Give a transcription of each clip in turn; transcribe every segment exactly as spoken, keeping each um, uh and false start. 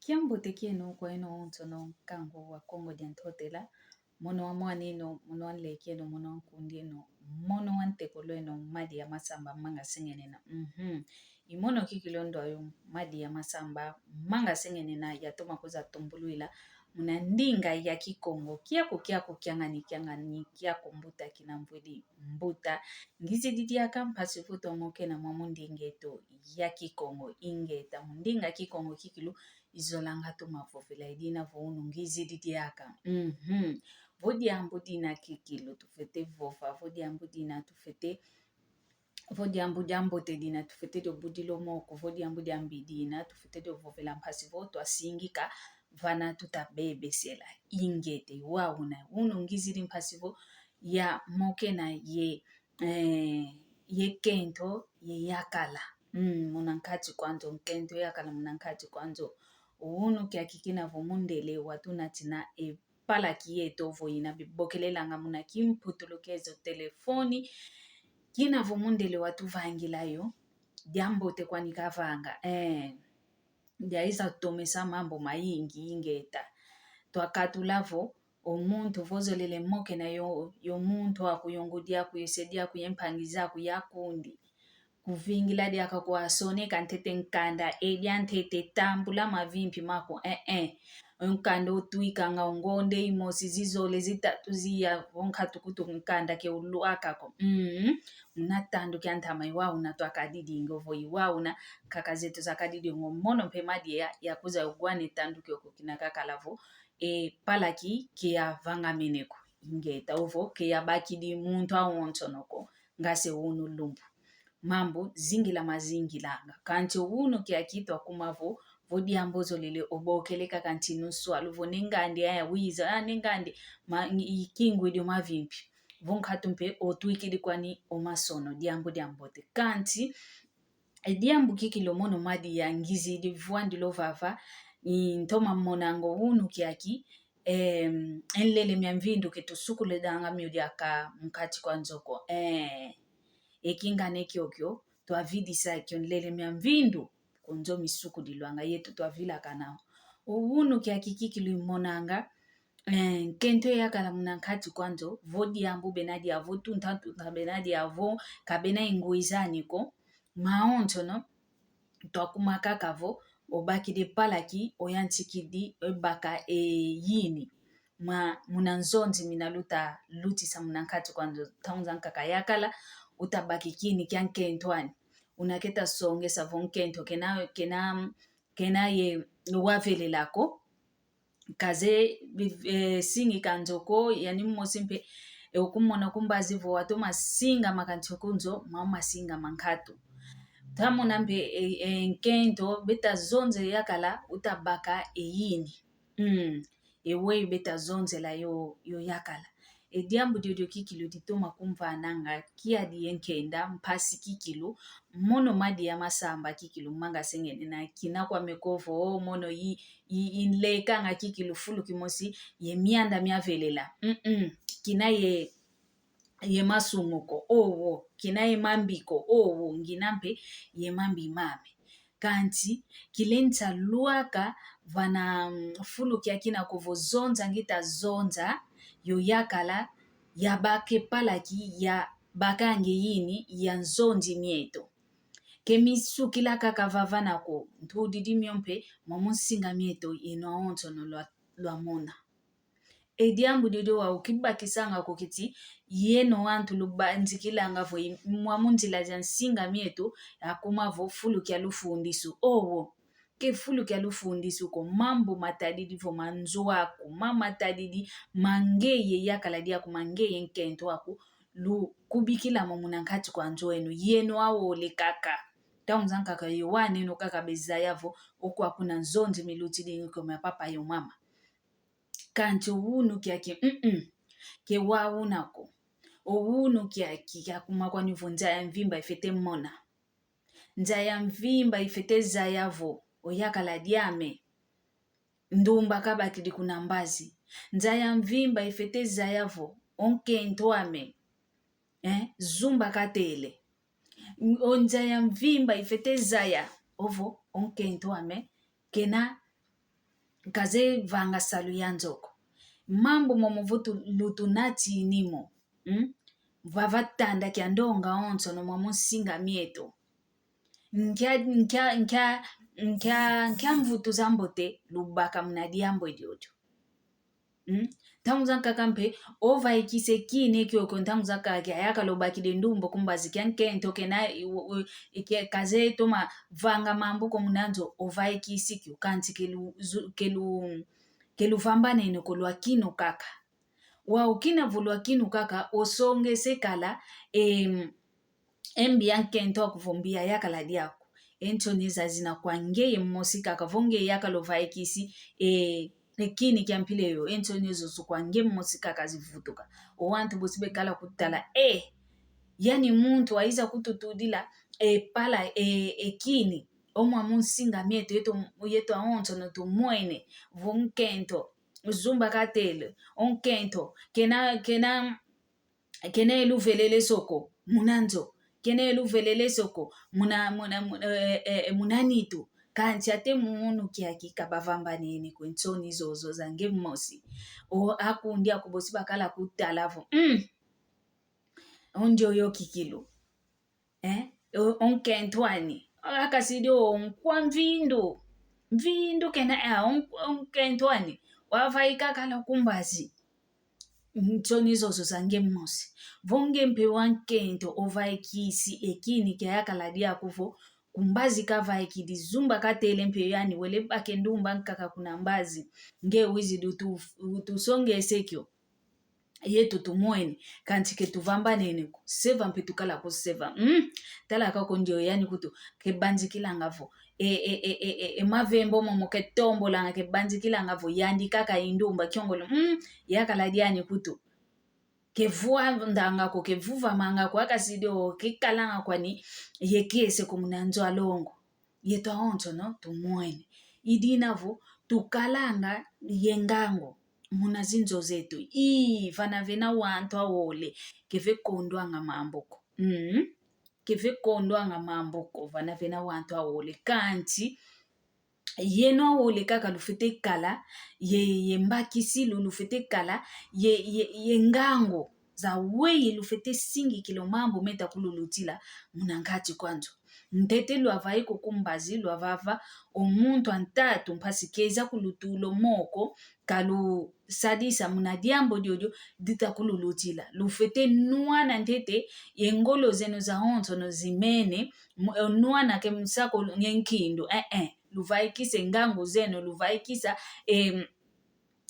Kiambote kieno kwa eno onsono nkangu wa Kongo dia Ntotela, mono wa mwan'eno, mono wa nlek'eno, mono wa nkund'eno, mono wa ntekolo'eno, Madia Masamba manga sengenena. Mhm. I mono kikilu ndo ayo Madia Masamba manga sengenena yatoma kwiza tumbulwila muna ndinga ya Kikongo, kiaku, kiaku, kiangani, kiangani, kiaku mbuta kina mvwidi mbuta. Ngizidi diaka mpasi vo twamokena mwa mu nding'eto ya Kikongo. Ingeta, mu ndinga Kikongo kikilu izolanga toma vovela, i dina vo unu ngizidi diaka. Mhm. Vo diambu dina kikilu tufwete vova, vo diambu dina tufwete, vo diambu diambote dina tufwete dio budila o moko, vo diambu diambi dina tufwete dio vovela mpasi vo twasingika vana tuta bebesela. Ingeta, i wau una, unu ngizidi mpasi vo yamokena ye, eh, ye nkento ye yakala. Mm, muna nkati kwa nzo, nkento yakala muna nkati kwa nzo. Unu kiaki kina vo mundele watunatina e palaki yeto vo ina bibokelelanga muna kimputulukezo telefoni. Kina vo mundele watuvangila yo, diambote kwani kavanga. Eh, diaiza tomesa mambu mayingi. Ingeta, twakatula vo o muntu vo zolele mokena yo, yo muntu aku, yo ngudi aku, yo se diaku, ye mpangi zaku, ya kundi. Kuvingila diaka kwasoneka ntete nkanda, e diantete tambula mavimpi maku, eh, eh. Nkanda otwikanga o ngonde imosi, zizole, zitatu, ziya, vo nkatu kutu nkanda ke ulwaka ko. Mm. Una tandu kia ntama i wau una twakadidingi ovo, i wau una nkaka zeto zakadidingi o mono mpe Madia ya, ya kwiza ugwane tandu kiokio kina kakala vo e palaki ke yavangamene ko. Ingeta, ovo ke yabakidi muntu awonsono ko, nga se unu lumbu. Mambu zingila mazingilanga. Kansi unu kiaki twakuma vo, vo diambu zolele obokele kaka ntinu nswalu vo ne ngandi aya wiza, ah, ne ngandi ma, i kingwidi o mavimpi. Vo nkatu mpe otwikidi kwani o masono, diambu diambote. Kansi e diambu kikilu mono Madia ngizidi vwandila o vava, i ntoma monanga o unu kiaki, em, e nlele mia mvindu ke tusukulanga mio diaka mu nkati kwa nzo ko. Eh, e kingana kiokio twavidisa kio, nlele mia mvindu ku nzo misukudilwanga, yeto twavilaka nao. O unu kiaki kikilu imonanga, eh, nkento yakala muna nkati kwa nzo, vo diambu bena diavo, tunta tunta bena diavo, ka bena ingwizani ko. Mawonsono twakuma kaka vo obakidi palaki, oyantikidi, obaka eyini. Mwa, muna nzonzi mina luta lutisa muna nkati kwa nzo, ntangu zankaka yakala, uta baka kini kia nkento ani. Una keta songesa vo nkento kena, kena, kena ye wavelela ko. Kaze, eh, singika nzo ko, yani mosi mpe, eh, okumona ku mbazi vo watoma singama kansi ku nzo, mama singama nkatu. Tamona mpe, eh, eh, nkento, beta zonze yakala, uta baka eyini. Mm. Ewe beta zonzela yo, yo yakala. E diambu diodio kikilu ditoma kumvananga kiadi ye nkenda, mpasi kikilu, mono Madia Masamba kikilu, manga sengene na kina kwame ko vo, mono i, i, i nlekanga kikilu fulu kimosi, ye mianda miavelela. Mm-mm. Kina ye, ye masumu ko, owo. Kina ye mambi ko, owo. Ngina mpe ye mambi mame. Kansi, kilenza lwaka vana, mm, fulu kiakina ko vo zonza ngita zonza, yo yakala, yabaka palaki, yabakangi eyini, ya nzonzi mieto. Ke misukila kaka vavana ko, ntudidi mio mpe, mwa mu nsinga mieto, yeno awonsono lwa, lwamona. E diambu diodio wau kibakisanga ko kiti, yeno wantu lubanzikilanga vo i-, mwa mu nzila za nsinga mieto, akuma vo fulu kia lufundisu. Owo, ke fulu kia lufundisu ko, mambu matadidi vo ma nzo aku, ma matadidi ma ngeye yakala diaku, ma ngeye nkento aku, lukubikila mo muna nkati kwa nzo eno, yeno awole kaka. Ntangu zankaka yo waneno kaka bezaya vo, oku akuna nzonzi milutidi ngi ko mia papa yo mama. Kansi o unu kiaki, mm-mm, ke wau una ko. O unu kiaki, kiakuma kwani vo nza ya mvimba ifwete mona. Nza ya mvimba ifwete zaya vo, o yakala diame. Ndumba kabakidi kuna mbazi. Nza ya mvimba ifwete zaya vo, o nkento ame. Eh, zumba katele. O nza ya mvimba ifwete zaya ovo o nkento ame kena kazevanga salu ya nzo ko. Mambu momo vo tu-, lutunatini mo, mm? Vava tanda kia ndonga onsono mwa mu nsinga mieto. Nkia, nkia, nkia, nkia, nkia mvutu za mbote lubaka muna diambu diodio. Mm? Ntangu zankaka mpe, ovaikisi e kini kiokio ntangu zankaka kiayakala obakidi e ndumba ku mbazi kia nkento kena, i-, u-, u-, i-, ke-, kaze toma vanga mambu ko muna nzo, ovaikisi kio, kansi ke lu-, zu-, ke lu-, ke luvambanene ko, lwa kinu kaka. Wau kina vo lwa kinu kaka, osongese kala, em, e mbi ya nkento aku vo mbi yayakala diaku. E nsoni zazi zina kwa ngeye mosi kaka, vo ngeye yakala ovaikisi, e, e kini kia mpila eyo, e nsoni zozo kwa nge mosi kaka zivutuka. O wantu bosi bekala kutala, e, yani muntu waiza kututudila, e, pala, e, e kini, o mwa mu nsinga mieto yeto, yeto awonsono tumwene, vo nkento, zumba katele, o nkento, kena, kena, kena eluvelele soko muna nzo, kena eluvelele soko muna, muna, muna, eh, eh, muna nitu. Kansi ate munu kiaki kabavambanene ko, e nsoni zozo za nge mosi. O akundi aku bosi bakala kutala vo, mm, o ndioyo kikilu. Eh? O, o nkento ani. Akasidi o nkwa mvindu. Mvindu kena, eh, o nk-, o nkento ani. Wavaika kala ku mbazi. Nsoni zozo za nge mosi. Vo nge mpe wa nkento ovaikisi e kini kiayakala diaku vo ku mbazi kavaikidi, zumba katele mpe yani wele baka e ndumba nkaka kuna mbazi. Nge wizidi utu-, utusongese kio. Yeto tumwene, kansi ke tuvambanene ko. Seva mpe tukala kuseva. Mm? Tala kaka o ndioyo yani kutu, ke banzikilanga vo. E, e, e, e, e, e mavembo momo ke tombolanga, ke banzikilanga vo. Yandi kaka e ndumba kiongolo. Mm? Yakala diani kutu. Ke vuandanga ko, ke vuvamanga ko, akasidi o ke kalanga kwani ye kiese ko muna nzo a longo. Yeto awonsono tumwene. I dina vo tukalanga ye ngangu muna zinzo zeto. Ii, vana vena wantu awole, ke vekondwanga mambu ko. Mm. Ke vekondwanga mambu ko, vana vena wantu awole. Kansi, yeno awole kaka lufwete kala ye, ye mbakisilu, lufwete kala ye, ye, ye ngangu zaweyi lufwete singikila o mambu meta kululutila muna nkati kwa nzo. Ntete lwavaiko ku mbazi, lwavava o muntu a ntatu mpasi keza kulutula o moko, kalusadisa muna diambu diodio dita kululutila. Lufwete nwana ntete ye ngolo zeno zawonsono zimene, mu-, eh, nwana ke musako nge nkindu, eh, eh. Luvaikisa e ngangu zeno, luvaikisa, em,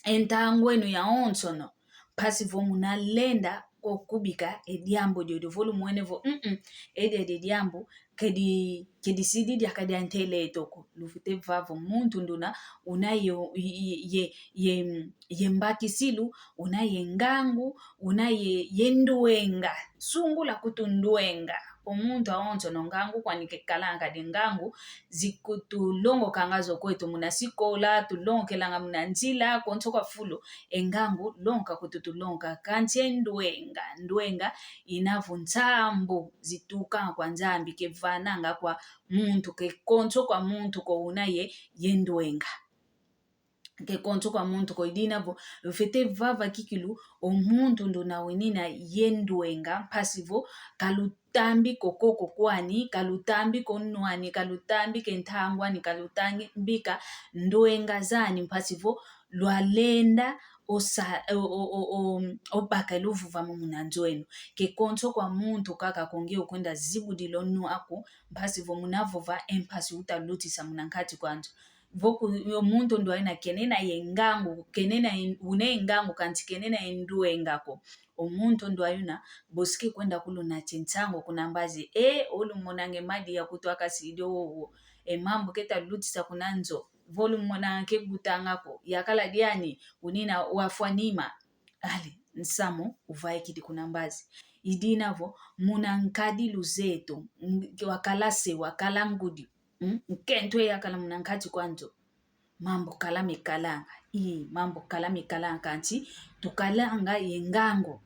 e ntangu eno yawonsono. Mpasi vo muna lenda ko kubika e diambu diodio vo lumwene vo, mm, mm, edi, edi diambu kedi, kedisidi diaka dia ntele eto ko. Lufwete vava o muntu nduna una ye, ye, ye, ye, ye mbakisilu, una ye ngangu, una ye, ye ndwenga. Sungula kutu ndwenga. O muntu awonsono ngangu kwani kekalanga di ngangu, zikutulongokanga zo kweto muna sikola, tulongokelanga muna nzila, konso kwa fulu, e ngangu longoka kutu tulongoka, kansi e ndwenga, ndwenga ina vo nsambu zitukanga kwa Nzambi, kevananga kwa muntu, ke konso kwa muntu ko una ye, ye ndwenga. Ke konso kwa muntu ko. I dina vo, lufwete vava kikilu, o muntu nduna winina ye ndwenga, mpasi vo, kalutambi ko koko kwani, kalutambi ko nwani, kalutambi ke ntangwani, kalutambi ka ndwenga zani, mpasi vo, lwalenda osa-, o, o, o, o, obaka e luvuvamo muna nzo eno. Ke konso kwa muntu kaka ko nge okwenda zibudila o nwa aku, mpasi vo muna vova e mpasi utalutisa muna nkati kwa nzo. Vo ku-, o muntu ndwaina kenena ye ngangu, kenena ye, une ngangu kansi kenena ye ndwenga ko. O muntu ndwayuna, bosi kekwenda kuluna chinsango kuna mbazi. E, olumonange madi ya kutu akasidi owo. E mambu ketalutisa kuna nzo. Vo lumonanga kegutanga ko. Yakala diani, unina wafwa nima. Ali, nsamu uvaikidi kuna mbazi. I dina vo, muna nkadilu zeto, ng-, wakala se, wakala ngudi. Mm? Nkento eyakala muna nkati kwa nzo. Mambu kala mekalanga. Ii, mambu kala mekalanga kansi, tukalanga ye ngangu.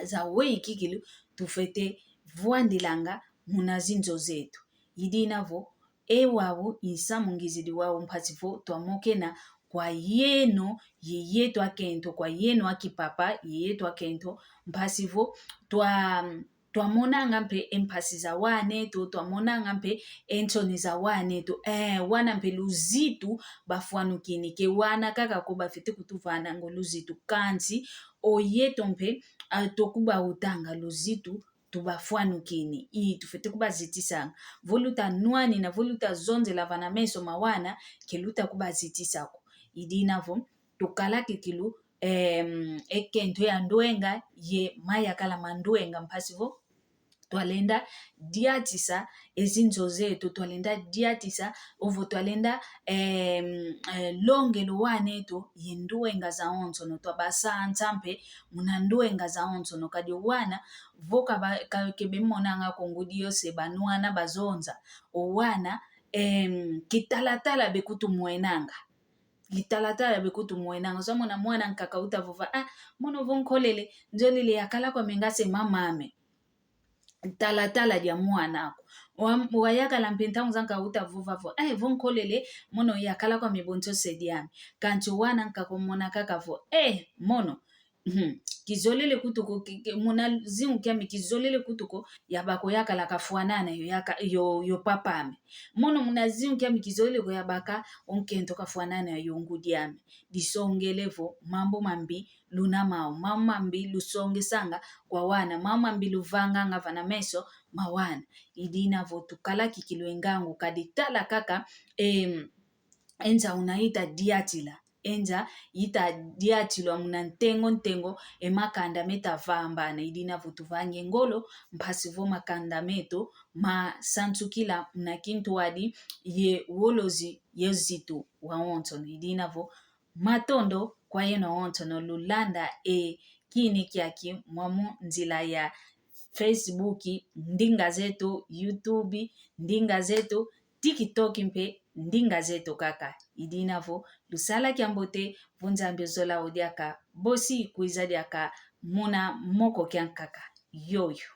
Zaweyi kikilu, tufwete vwandilanga muna zinzo zeto. I dina vo, e wau, i nsamu ngizidi wau mpasi vo, twamokena kwa yeno, ye yeto akento, kwa yeno akipapa, ye yeto akento, mpasi vo twa, twamonanga mpe e mpasi za wan'eto, twamonanga mpe e nsoni za wan'eto. Eh, wana mpe luzitu bafwanukini, ke wana kaka ko bafwete kutuvananga o luzitu, kansi o yeto mpe, ah, tokubawutanga luzitu, tubafwanukini. I, tufwete kubazitisanga. Vo luta nwanina, vo luta zonzela vana meso ma wana, ke luta kubazitisa ko. I dina vo, tukala kikilu, em, e kento ya ndwenga, ye mayakala ma ndwenga, mpasi vo twalenda diatisa e zinzo zeto, twalenda diatisa, ovo twalenda, em, eh, longela o wan'eto ye ndwenga zawonsono, twabasansa mpe muna ndwenga zawonsono, kadi o wana vo kaba, ka, ke bemonanga ko ngudi yo se banwana bazonza, o wana, em, kitalatala bekutumwenanga. Kitalatala bekutumwenanga. Zamona mwana nkaka uta vova: "Ah, mono vo nkolele, nzolele yakala kwame nga se mam'ame." Talatala dia mwana ako. Wa, wayakala mpe ntangu zankaka uta vova vo: "Eh, vo nkolele, mono yakala kwame bonso se diame." Kansi o wana nkaka omona kaka vo: "Eh, mono, mhm, kizolele kutu ko, ki, ki, muna zingu kiame kizolele kutu ko yabaka o yakala kafwanana yo yaka, yo, yo pap'ame. Mono muna zingu kiame kizolele ko yabaka o nkento kafwanana yo ngudi'ame." Disongele vo mambu mambi luna mau, mambu mambi lusongesanga kwa wana, mambu mambi luvanganga vana meso ma wana. I dina vo tukala kikilu e ngangu, kadi tala kaka, em, e nza una ita diatila. E nza ita diatilwa muna ntengo ntengo, e makanda meta vambana. I dina vo tuvangi ngolo, mpasi vo makanda meto masansukila muna kintwadi ye wolozi ye zitu wawonsono. I dina vo matondo kwa yeno awonsono lulanda e kini kiaki mwamu nzila ya Facebook, Ndinga Zeto, YouTube, Ndinga Zeto, TikTok mpe Ndinga Zeto kaka. I dina vo lusala kiambote, vo Nzambi ozola o diaka, bosi kwiza diaka muna moko kiankaka. Yoyo.